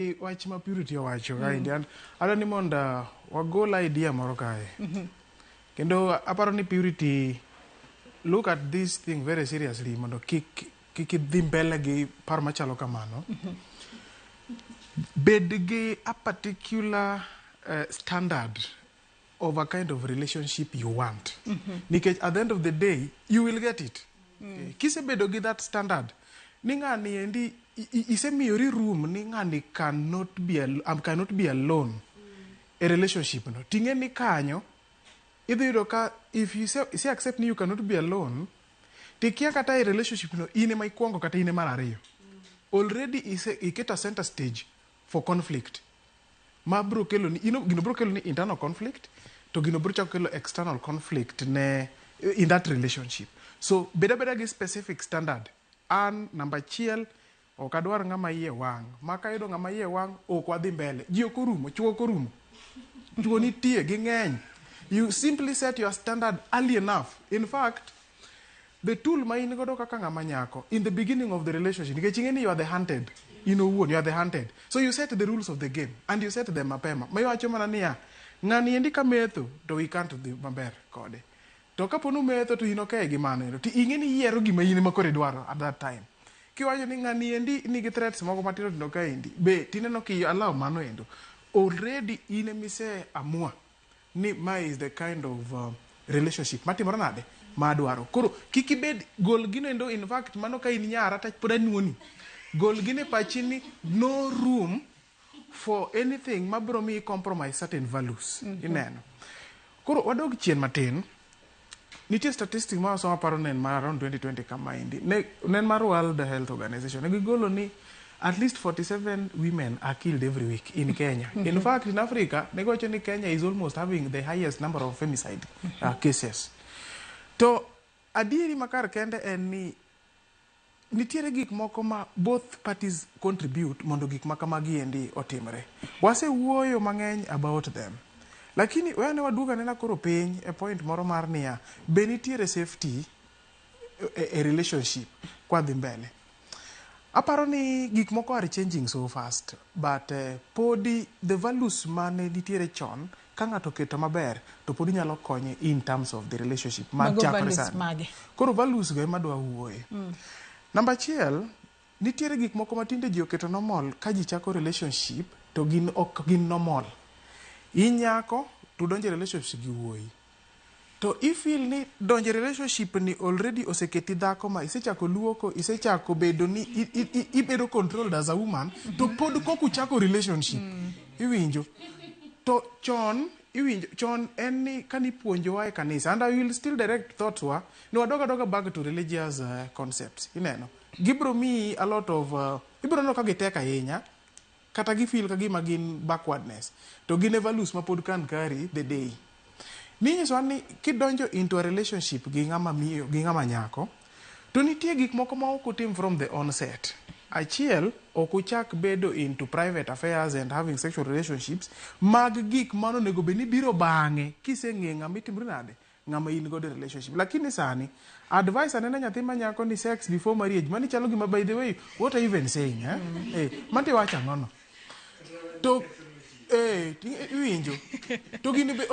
Wach ma Purity owacho kaendi, an adwa ni mondo wagol idea moro kae. Kendo aparo ni Purity look at this thing very seriously mondo kik idhi mbele gi paro machalo kamano. Bed gi a particular standard of a kind of relationship you want. Nikech at the end of the day, you will get it. Kisebedo gi that standard, ni ng'ani endi isemiyori room ni ng'ani cannot be alone e relationship no. Ting'e ni kanyo, idhi yudo ka if you say accept ni you cannot be alone, tikia kata e relationship no in ema ikwongo kata in ema mar ariyo. Already iketo a center stage for conflict. Ma bro kelo ni, gino bro kelo ni internal conflict, to gino bro chako kelo external conflict ne in that relationship. So bed abeda gi specific standard. An namba achiel, ok adwar ng'ama iye wang'. Ma kayudo ng'ama iye wang', ok wadhi mbele. Ji ok orumo, chuo ok orumo. Chuo nitie, ging'eny. You simply set your standard early enough. In fact, the tool ma in godo kaka ng'ama nyako in the beginning of the relationship, nikech ing'e ni you are the hunted, in owuon you are the hunted, so you set the rules of the game and you set them mapema ma iwacho mana niya, ng'ani endi ka metho to we can't dhi maber kode, to kapo ni umetho to in okay gi mano ero, to ing'e ni iyiero gima in ema koro idwaro at that time. Kiwacho ni ng'ani endi nigi threats moko matindo tindo kaendi be tineno ki allow mano endo, already in emise amua ni ma is the kind of relationship matimore nade madwaro. Koro kik ibed gol gino endo. In fact, mano ka in nyara to pod anuoni, gol gino e pachi ni no room for anything mabiro miyi compromise certain values. Ineno, koro wadog chien matin. Nitie statistic ma wasomo, aparo ne en mar around 2020 kamaendi, ne en mar World Health Organization. Ne gigolo ni at least 47 women are killed every week in Kenya. In fact, in Africa, ne giwacho ni Kenya is almost having the highest number of femicide cases. To adieri makar kende en ni nitiere gik moko ma both parties contribute mondo gik ma kamagi endi otimre. Wasewuoyo mang'eny about them. Lakini we ane waduog anena koro piny e point moro mar niya, be nitiere safety e relationship kwadhi mbele? Aparo ni gik moko are changing so fast, but podi the values mane nitiere chon ka ng'ato oketo maber to podi nyalo konye in terms of the relationship ma Mago chakore values sani. mage? Koro values go ema adwa wuoye. Namba achiel, nitiere gik moko ma tinde ji oketo normal ka ji chako relationship to gin ok gin normal. In nyako to donjo e relationship gi wuoyi. To i feel ni donjo e relationship ni already oseketi dhako ma isechako luoko, isechako bedo ni ibedo controlled as a woman, to pod kok uchako relationship. Iwinjo? To chon, iwinjo, chon en ni kanipuonjowa e kanisa, and I will still direct thoughts wa, ni wadog adoga back to religious concepts. Ineno? Gibro miyi a lot of, ibro neno ka gitek ahinya, kata gifeel ka gima gin backwardness. To gin e values ma pod can carry the day. Ninyisowa ni kidonjo into a relationship gi ng'ama miyo, gi ng'ama nyako, to nitie gik moko ma ok utim from the onset. Achiel, ok uchak bedo into private affairs and having sexual relationships mag gik mano onego bed ni biro bang'e kiseng'e ng'ama itimri nade, ng'ama in godo e relationship. Lakini sani, advice anena nyathi ma nyako ni sex before marriage, mani chalo gima, by the way, what are you even saying, eh? Manti wacho ang'ono? To iwinjo. To gini be